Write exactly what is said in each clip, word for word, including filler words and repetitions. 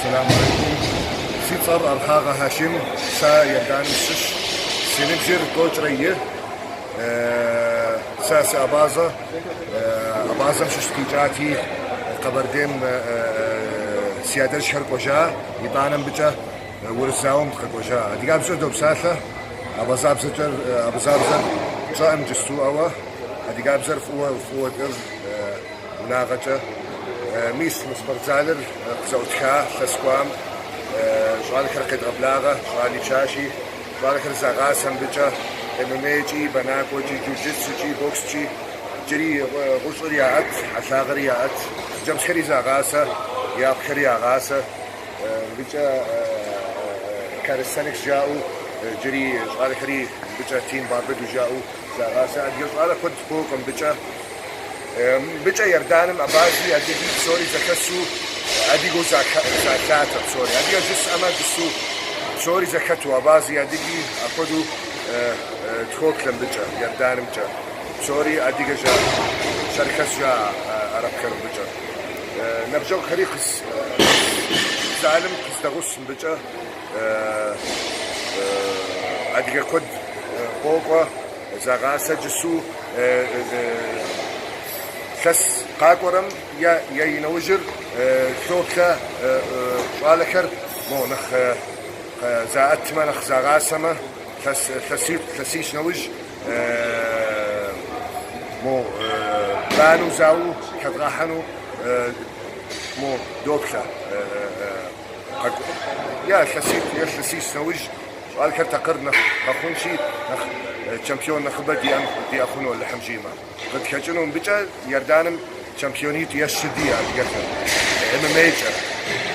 Ассаламу алейкум. Си цӏар Архагъа Хашим, са Йарданым сщыщ, си ныбжьыр Тӏочӏра йы. Э, са си абаза, э, абазам щыщ къичӏати, къабардем, э, э, сиядажьхэр къважа, итӏанам бычӏа, э, урысзауам къакъважа. Адыгабза добсалъа, абазабзачӏа, э, абазабза чӏаъым джысту ава, адыгабзар фӏыуа, фӏыуа тӏыр, э, унагъачӏа, э, мис мы спортзалыр, э, къызаутха, лъэсквам, э, щӏалхэр къедгъэблагъа, щӏали чащи, щӏалхэр загъасам бычӏа, М М А-чӏи, банакӏуэчӏи, джиу-джитсучӏи, боксчӏи, джыри, э, гъущӏыр яӏэт, хьэлъагъыр яӏэт, джемсхэри загъаса, япхъэри ягъаса, э, бычӏа, э, э, э, calisthenics жаӏу, э, джыри щӏалхэри бычӏа тин барбыду жаӏу, загъаса, адыгэ щӏалэ куэд къокъым бычӏа. Э, бычӏа Йарданым абази адыги псори зэхэсу адыгэу заха-, захата псори. Адыгэ жысӏэмэ, жысу псори зэхэту абази адыги акуэду, э, э, тхоплъэм бычӏа, Йарданымкӏэ. Псори адыгэжа, черкесжа, э, арабхэр бычӏа. Э, набжьэгъухэри къыз-, э, залым къыздагъусым бычӏа. Э, э, адыгэ куэд, э, къокъуа, загъаса джысу, э, э, э, лъэс къакӏуэрэм я, я йынэужьыр, э, лъоплъа, э, э, щӏалэхэр, мо, нэхъ, э, э, заӏэтмэ, нэхъ загъасэмэ, лъэс-, лъэси-, лъэсищ нэужь, э, мо, э, бану, зау, лъэдгъэхьэну, э, мо, доплъа, э, э, э, Къэкӏу-, я лъэситӏ, я лъэсищ нэужь, щӏалхэр такъыр нэхъ къэхъунщи, нэхъ, э, чемпион нэхъыбэ диӏэм-, диӏэхъуну Алыхьым жимэ. Къыдхэкӏыну мыбычӏэ Йарданым чемпионитӏ ещы ди адыгэхэр. М М А-чӏэ.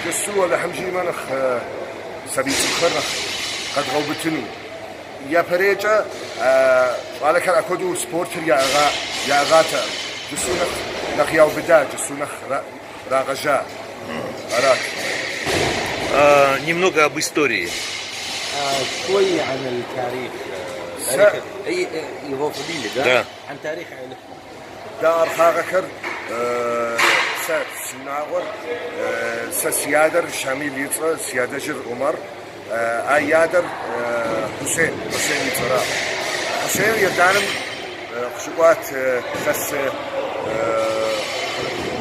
Джысу Алыхьым жимэ нэхъ, э, сабий цӏыкӏухэр нэхъ къэдгъэубытыну. Япэрейкӏэ, э, щӏалэхэр акуэду спортыр яӏыгъа-, яӏыгъатэӏым. Джысу нэхъ, нэхъ яубыда, джысу нэхъ ра-, Рагъажа. Арат. А, немного об истории. А, شوي عن التاريخ. Са- Тарих, э, его фамилия, да? Да. عن تاريخ عائلتكم. Да, Архагъахэр, э, сэ сунагъуэр, э, сэ сиядэр Шамил йыцӏэ, сиядэжьыр Умар. Э, ай ядэр, э, Хусен, Хусен йыцӏэра. Хусен Йарданым, э, къыщыкӏуат, э, лъэс, э,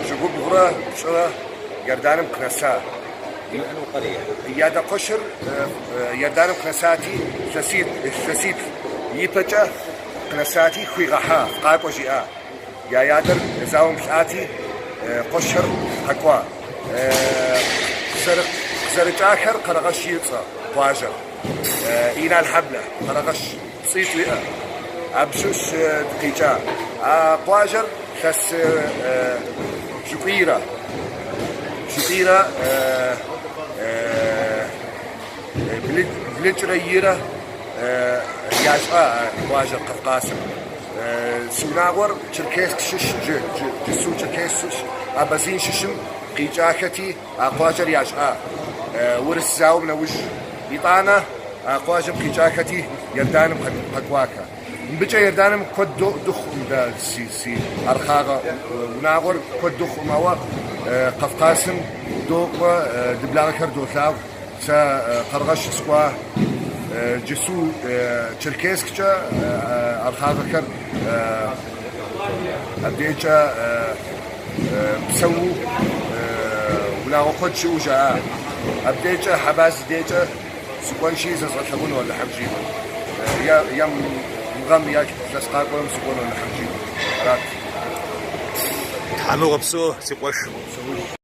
жьы гвыбгъурэ пщӏырэ Йарданым къынэса. Ядэ къуэшыр, э, э, Йарданым къынэсати, лъэситӏ, лъэситӏ ипэкӏэ къынэсати, хуигъэхьа, къакӏуэ жиӏа. Я ядэр зауэм лъати, э, къуэшыр къэкӏуа. Э, къызэры-, къызэрыкӏахэр Къэрэгъэщ йыцӏэ къуажэр. Э, Инал Хьэблэ, Къэрэгъэщ пцӏитӏу иӏэ. Абы щыщ, э, дыкъикӏа. А къуажэр лъэс, э, жьыкӏуийрэ. Жьыкӏуийрэ, э, э, Блы-, блыкӏрэ ирэ, э, ящӏа, э, къуажэр Кавказым. Э, сунагъуэр Черкесск щыщ, джы-, джы-, джысу Черкесск щыщ, абазин щыщым къикӏахэти, а къуажэр ящӏа, э, урыс зауэм нэужь. Итӏанэ а къуажэм къикӏахэти, Йарданым къэ-, къэкӏуаха. Мыбыкӏэ Йарданым куэд до-, дыхъум да си, си Архагъа, э, унагъуэр куэд дыхъум, ауэ, э, Кавказым докӏуэ, э, дыблагъэхэр долъагъу. Сэ, э, Къэрэгъэщ сыкӏуа, э, джысу, э, Черкесскӏэ, э, э, Архагъахэр, э, абдейкӏэ, э, э, псэуу, э, унагъуэ куэд щыӏэу жаӏа. Абдейкӏэ Хьэбаз дейкӏэ сыкӏуэнщи, зэзгъэлъагъуну Алыхьым жиӏэу. Э, я, я м-, мгъэм я лъэс къакӏуэм сыкӏуэну Алыхьым жиӏэу. Арат. Тхьэмыгъуэ псо, си къуэш.